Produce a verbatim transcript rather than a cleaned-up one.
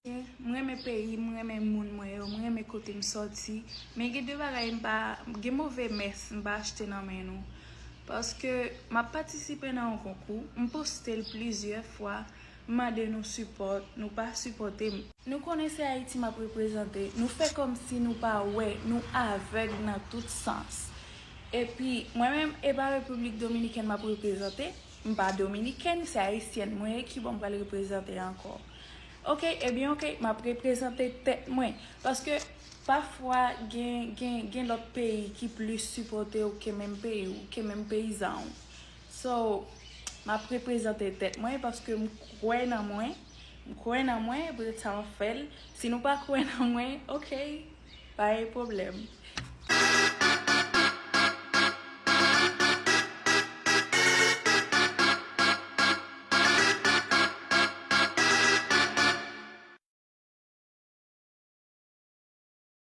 M renmen peyi m, m renmen moun mwen yo, m renmen kote m sòti. Men gen de bagay m pa, gen move mès m pa achte nan men nou. Paske m ap patisipe nan yon konkou, m poste l plizyè fwa, m mande nou sipòt, nou pa sipòte m. Nou konnen se Ayiti m ap reprezante, nou fè kòmsi nou pa wè, nou avèg nan tout sans. Epi, mwen menm, e pa Repiblik Dominikèn m ap reprezante, m pa Dominikèn, se Ayisyèn mwen ye, ki bò m pral reprezante ankò? Oke, ebyen oke, m ap reprezante tèt mwen. Paske pafwa gen, gen, gen lòt peyi ki plis sipòte w ke menm peyi w, ke menm peyizan w. So, m ap reprezante tèt mwen paske m kwè nan mwen. M kwè nan mwen, poutèt sa m ap fè l. Si nou pa kwè nan mwen, oke, pa gen pwoblèm.